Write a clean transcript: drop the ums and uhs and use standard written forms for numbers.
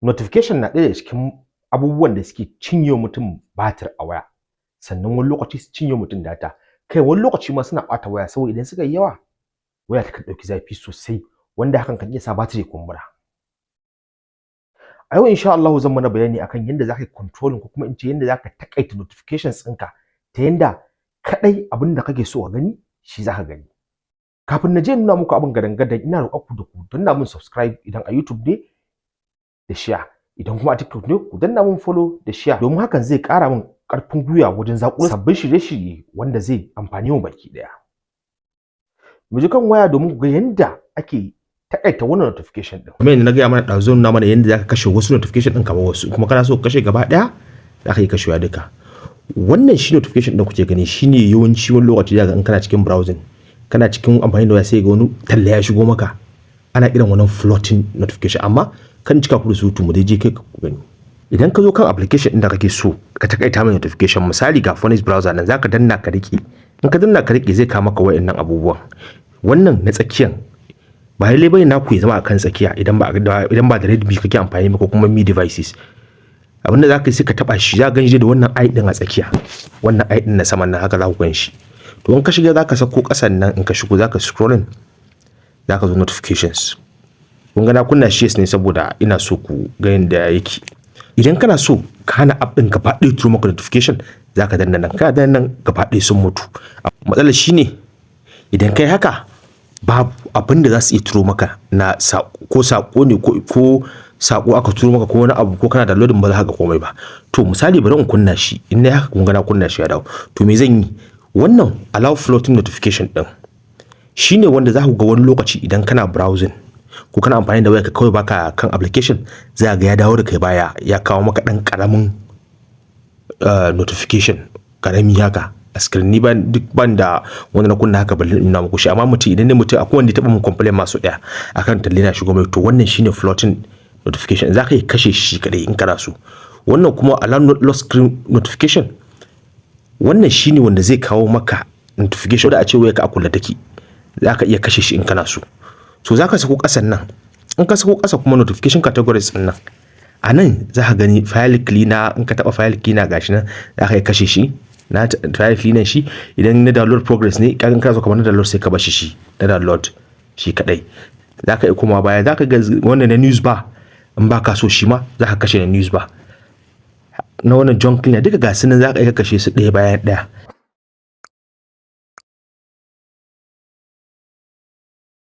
Notification na ɗaya daga cikin abubuwan da suke cinye mutum batir a waya, sannan wani lokaci su cinye mutum data. Kai, wani lokaci ma suna ɓata waya, saboda idan suka yi yawa, waya takan ɗauki zafi sosai, wanda hakan kan iya sa batir ya kumbura. A yau, insha Allahu, zan mana bayani akan yadda zaka yi controlling, ko kuma in ce yadda zaka taƙaita notifications ɗinka, ta yanda kaɗai abin da kake so ka gani shi zaka gani. Kafin na je nuna muku abin gadan-gadan, ina roƙon ku da ku danna mun subscribe idan a YouTube ne, da share. Idan kuma a TikTok ne, ku danna mun follow da share, domin hakan zai ƙara min ƙarfin gwiwa wajen zaƙulo sabbin shirye-shirye wanda zai amfani mu baki ɗaya. Mu je kan waya domin ku ga yanda ake taƙaita wannan notification ɗin. Kamar yadda na gaya mana ɗazu, nuna mana yadda zaka kashe wasu notification ɗin kamar wasu, kuma kana so ka kashe gaba ɗaya, zaka yi kashewa duka. Wannan shi notification ɗin kuke gani shine yawanci wani lokaci zaka in kana cikin browsing, kana cikin amfani da waya, sai ga wani talla ya shigo maka. Ana kiran wannan floating notification. Amma kan cika ku da surutu, mu dai je kai ku gani. Idan ka zo kan application ɗin da kake so ka takaita mai notification, misali ga Phoenix Browser nan, zaka danna ka rike. In ka danna ka rike, zai kawo maka wayannan abubuwan. Wannan na tsakiyan, ba lallai bane naku ya zama akan tsakiya idan ba da Redmi kake amfani ba ko kuma Mi devices. Abinda zaka yi, sai ka taba shi, za ka ganshi da wannan i din a tsakiya, wannan i din na saman nan, haka za ku gan shi. To, in ka shiga, zaka sako kasan nan. In ka shigo, zaka scrolling, zaka zo notifications. Kun ga na kunna shi ne saboda ina so ku ga yanda yake. Idan kana so ka hana app din gaba ɗaya turo maka notification, zaka danna nan. Kana danna nan, gaba ɗaya sun mutu. Matsalar shine, idan kai haka, babu abin da za su iya turo maka na ko sako ne, ko sako aka turo maka, ko wani abu, ko kana downloading, ba za ka ga komai ba. To, misali, bari in kunna shi. In na haka, kun ga na kunna shi, ya dawo. To, me zan yi? Wannan allow floating notification din shine wanda za ku ga wani lokaci idan kana browsing ko kana amfani da wayarka kawai, baka kan application, za ga ya dawo da kai baya, ya kawo maka dan karamin notification karami haka a screen. Ni ban duk ban da wanda na kunna haka, balle in nuna muku shi. Amma mutum, idan ne mutum akwai wanda ya taba mun complain masu daya akan talle na shigo mai. To, wannan shine floating notification, za ka yi kashe shi kadai in kana so. Wannan kuma allow lock screen notification, wannan shine wanda zai kawo maka notification da a ce wayarka a kulle take. Za ka iya kashe shi in kana so. So za ka sako kasan nan. In ka sako kasa kuma, notification categories din nan, a nan za ka gani file cleaner. In ka taba file cleaner, gashi nan, za ka iya kashe shi na file cleaner shi. Idan na download progress ne, kagan ka zo kamar na download, sai ka bar shi na download shi kadai. Za ka iya koma baya, za ka ga wannan na news bar. In ba ka so shi ma, za ka kashe na news bar, na wannan junk cleaner, duka ga su nan, za ka iya kashe su ɗaya bayan ɗaya.